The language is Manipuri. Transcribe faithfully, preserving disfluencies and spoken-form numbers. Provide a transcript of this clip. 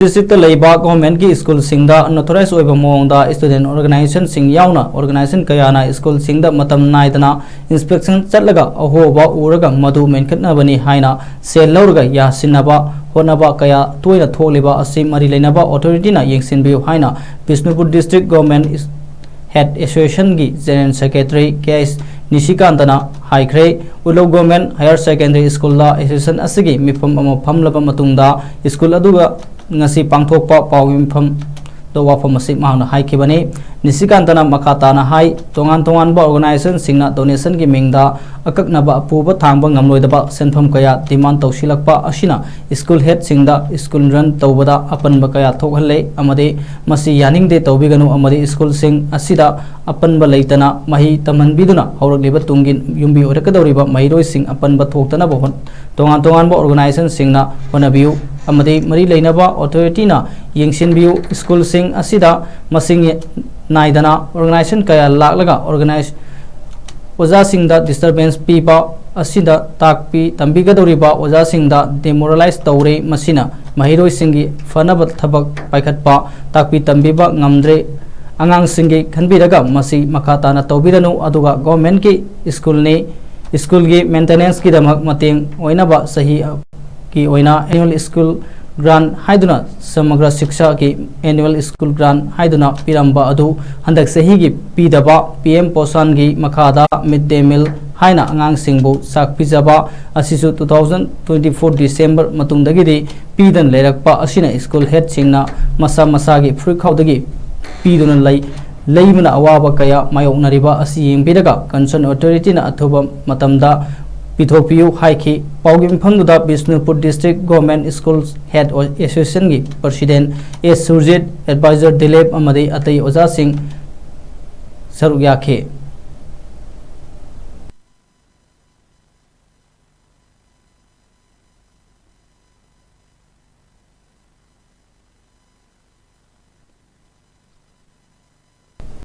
ꯗꯤꯁꯇ꯭ꯔꯤꯛꯇ ꯂꯩꯕ ꯒꯣꯔꯃꯦꯟꯒꯤ ꯁ꯭ꯀꯨꯜꯁꯤꯡꯗ ꯑꯟꯑꯣꯊꯣꯔꯥꯏꯖ ꯑꯣꯏꯕ ꯃꯑꯣꯡꯗ ꯁ꯭ꯇꯨꯗꯦꯟꯠ ꯑꯣꯔꯒꯅꯥꯏꯖꯦꯁꯟꯁꯤꯡ ꯌꯥꯎꯅ ꯑꯣꯔꯒꯅꯥꯏꯖꯦꯁꯟ ꯀꯌꯥꯅ ꯁ꯭ꯀꯨꯜꯁꯤꯡꯗ ꯃꯇꯝ ꯅꯥꯏꯗꯅ ꯏꯟꯁꯄꯦꯛꯁꯟ ꯆꯠꯂꯒ ꯑꯍꯣꯕ ꯎꯔꯒ ꯃꯗꯨ ꯃꯦꯟꯈꯠꯅꯕꯅꯤ ꯍꯥꯏꯅ ꯁꯦꯜ ꯂꯧꯔꯒ ꯌꯥꯁꯤꯟꯅꯕ ꯍꯣꯠꯅꯕ ꯀꯌꯥ ꯇꯣꯏꯅ ꯊꯣꯛꯂꯤꯕ ꯑꯁꯤ ꯃꯔꯤ ꯂꯩꯅꯕ ꯑꯣꯊꯣꯔꯤꯇꯤꯅ ꯌꯦꯡꯁꯤꯟꯕꯤꯌꯨ ꯍꯥꯏꯅ ꯕꯤꯁꯅꯨꯄꯨꯔ ꯗꯤꯁꯇ꯭ꯔꯤꯛ ꯒꯣꯔꯃꯦꯟ ꯍꯦꯗ ꯑꯦꯁꯣꯁꯤꯌꯦꯁꯟꯒꯤ ꯖꯦꯅꯔꯦꯜ ꯁꯦꯀ꯭ꯔꯦꯇꯔꯤ ꯀꯦ ꯑꯦꯁ ꯅꯤꯁꯤꯀꯥꯟꯇꯅ ꯍꯥꯏꯈ꯭ꯔꯦ꯫ ꯎꯂꯧ ꯒꯣꯔꯃꯦꯟ ꯍꯥꯌꯔ ꯁꯦꯀꯦꯟꯗꯔꯤ ꯁ꯭ꯀꯨꯜꯗ ꯑꯦꯁꯣꯁꯤꯌꯦꯁꯟ ꯑꯁꯤꯒꯤ ꯃꯤꯐꯝ ꯑꯃ ꯐꯝꯂꯕ ꯃꯇꯨꯡꯗ ꯁ꯭ꯀꯨꯜ ꯑꯗꯨꯒ ꯉꯁꯤ ꯄꯥꯡꯊꯣꯛꯄ ꯄꯥꯎꯒꯤ ꯃꯤꯐꯝꯗ ꯋꯥꯐꯝ ꯑꯁꯤ ꯃꯍꯥꯛꯅ ꯍꯥꯏꯈꯤꯕꯅꯤ꯫ ꯅꯤꯁꯤꯀꯥꯟꯇꯅ ꯃꯈꯥ ꯇꯥꯅ ꯍꯥꯏ, ꯇꯣꯉꯥꯟ ꯇꯣꯉꯥꯟꯕ ꯑꯣꯔꯒꯅꯥꯏꯖꯦꯁꯟꯁꯤꯡꯅ ꯗꯣꯅꯦꯁꯟꯒꯤ ꯃꯤꯡꯗ ꯑꯀꯛꯅꯕ ꯑꯄꯨꯕ ꯊꯥꯡꯕ ꯉꯝꯂꯣꯏꯗꯕ ꯁꯦꯟꯐꯝ ꯀꯌꯥ ꯗꯤꯃꯥꯟ ꯇꯧꯁꯤꯜꯂꯛꯄ ꯑꯁꯤꯅ ꯁ꯭ꯀꯨꯜ ꯍꯦꯗꯁꯤꯡꯗ ꯁ꯭ꯀꯨꯜ ꯔꯟ ꯇꯧꯕꯗ ꯑꯄꯟꯕ ꯀꯌꯥ ꯊꯣꯛꯍꯜꯂꯦ ꯑꯃꯗꯤ ꯃꯁꯤ ꯌꯥꯅꯤꯡꯗꯦ ꯇꯧꯕꯤꯒꯅꯨ ꯑꯃꯗꯤ ꯁ꯭ꯀꯨꯜꯁꯤꯡ ꯑꯁꯤꯗ ꯑꯄꯟꯕ ꯂꯩꯇꯅ ꯃꯍꯩ ꯇꯝꯍꯟꯕꯤꯗꯨꯅ ꯍꯧꯔꯛꯂꯤꯕ ꯇꯨꯡꯒꯤ ꯌꯨꯝꯕꯤ ꯑꯣꯏꯔꯛꯀꯗꯧꯔꯤꯕ ꯃꯍꯩꯔꯣꯏꯁꯤꯡ ꯑꯄꯟꯕ ꯊꯣꯛꯇꯅꯕ ꯍꯣꯠ-, ꯇꯣꯉꯥꯟ ꯇꯣꯉꯥꯟꯕ ꯑꯣꯔꯒꯅꯥꯏꯖꯦꯁꯟꯁꯤꯡꯅ ꯍꯣꯠꯅꯕꯤꯌꯨ ꯑꯃꯗꯤ ꯃꯔꯤ ꯂꯩꯅꯕ ꯑꯣꯊꯣꯔꯤꯇꯤꯅ ꯌꯦꯡꯁꯤꯟꯕꯤꯌꯨ꯫ ꯁ꯭ꯀꯨꯜꯁꯤꯡ ꯑꯁꯤꯗ ꯃꯁꯤꯡ ꯅꯥꯏꯗꯅ ꯑꯣꯔꯒꯅꯥꯏꯖꯦꯁꯟ ꯀꯌꯥ ꯂꯥꯛꯂꯒ ꯑꯣꯔꯒꯅꯥꯏꯖ ꯑꯣꯖꯥꯁꯤꯡꯗ ꯗꯤꯁꯇꯔꯕꯦꯟꯁ ꯄꯤꯕ ꯑꯁꯤꯗ ꯇꯥꯛꯄꯤ ꯇꯝꯕꯤꯒꯗꯧꯔꯤꯕ ꯑꯣꯖꯥꯁꯤꯡꯗ ꯗꯤꯃꯣꯔꯦꯂꯥꯏꯖ ꯇꯧꯔꯦ꯫ ꯃꯁꯤꯅ ꯃꯍꯩꯔꯣꯏꯁꯤꯡꯒꯤ ꯐꯅꯕ ꯊꯕꯛ ꯄꯥꯏꯈꯠꯄ, ꯇꯥꯛꯄꯤ ꯇꯝꯕꯤꯕ ꯉꯝꯗ꯭ꯔꯦ꯫ ꯑꯉꯥꯡꯁꯤꯡꯒꯤ ꯈꯟꯕꯤꯔꯒ ꯃꯁꯤ ꯃꯈꯥ ꯇꯥꯅ ꯇꯧꯕꯤꯔꯅꯨ꯫ ꯑꯗꯨꯒ ꯒꯣꯔꯃꯦꯟꯒꯤ ꯁ꯭ꯀꯨꯜꯅꯤ, ꯁ꯭ꯀꯨꯜꯒꯤ ꯃꯦꯟꯇꯦꯅꯦꯟꯁꯀꯤꯗꯃꯛ ꯃꯇꯦꯡ ꯑꯣꯏꯅꯕ ꯆꯍꯤ ꯀꯤ ꯑꯣꯏꯅ ꯑꯦꯅꯨꯋꯦꯜ ꯁ꯭ꯀꯨꯜ ꯒ꯭ꯔꯥꯟ ꯍꯥꯏꯗꯨꯅ ꯁꯃꯒ꯭ꯔ ꯁꯤꯛꯁꯥꯒꯤ ꯑꯦꯅꯨꯋꯦꯜ ꯁ꯭ꯀꯨꯜ ꯒ꯭ꯔꯥꯟ ꯍꯥꯏꯗꯨꯅ ꯄꯤꯔꯝꯕ ꯑꯗꯨ ꯍꯟꯗꯛ ꯆꯍꯤꯒꯤ ꯄꯤꯗꯕ, ꯄꯤ ꯑꯦꯝ ꯄꯣꯁꯥꯟꯒꯤ ꯃꯈꯥꯗ ꯃꯤꯗ ꯗꯦ ꯃꯤꯜ ꯍꯥꯏꯅ ꯑꯉꯥꯡꯁꯤꯡꯕꯨ ꯆꯥꯛ ꯄꯤꯖꯕ ꯑꯁꯤꯁꯨ two thousand twenty four December ꯃꯇꯨꯡꯗꯒꯤꯗꯤ ꯄꯤꯗꯅ ꯂꯩꯔꯛꯄ ꯑꯁꯤꯅ ꯁ꯭ꯀꯨꯜ ꯍꯦꯗꯁꯤꯡꯅ ꯃꯁꯥ ꯃꯁꯥꯒꯤ ꯐꯨꯔꯤꯠꯈꯥꯎꯗꯒꯤ ꯄꯤꯗꯨꯅ ꯂꯩ, ꯂꯩꯕꯅ ꯑꯋꯥꯕ ꯀꯌꯥ ꯃꯥꯌꯣꯛꯅꯔꯤꯕ ꯑꯁꯤ ꯌꯦꯡꯕꯤꯔꯒ ꯀꯟꯁꯔꯟ ꯑꯣꯊꯣꯔꯤꯇꯤꯅ ꯑꯊꯨꯕ ꯃꯇꯝꯗ ꯄꯤꯊꯣꯛꯄꯤꯌꯨ ꯍꯥꯏꯈꯤ꯫ ꯄꯥꯎꯒꯤ ꯃꯤꯐꯝꯗꯨꯗ Bishnupur district government school head ꯑꯦꯁꯣꯁꯤꯌꯦꯁꯟꯒꯤ president S Surjit, adviser Dilip ꯑꯃꯗꯤ ꯑꯇꯩ ꯑꯣꯖꯥꯁꯤꯡ ꯁꯔꯨꯛ ꯌꯥꯈꯤ꯫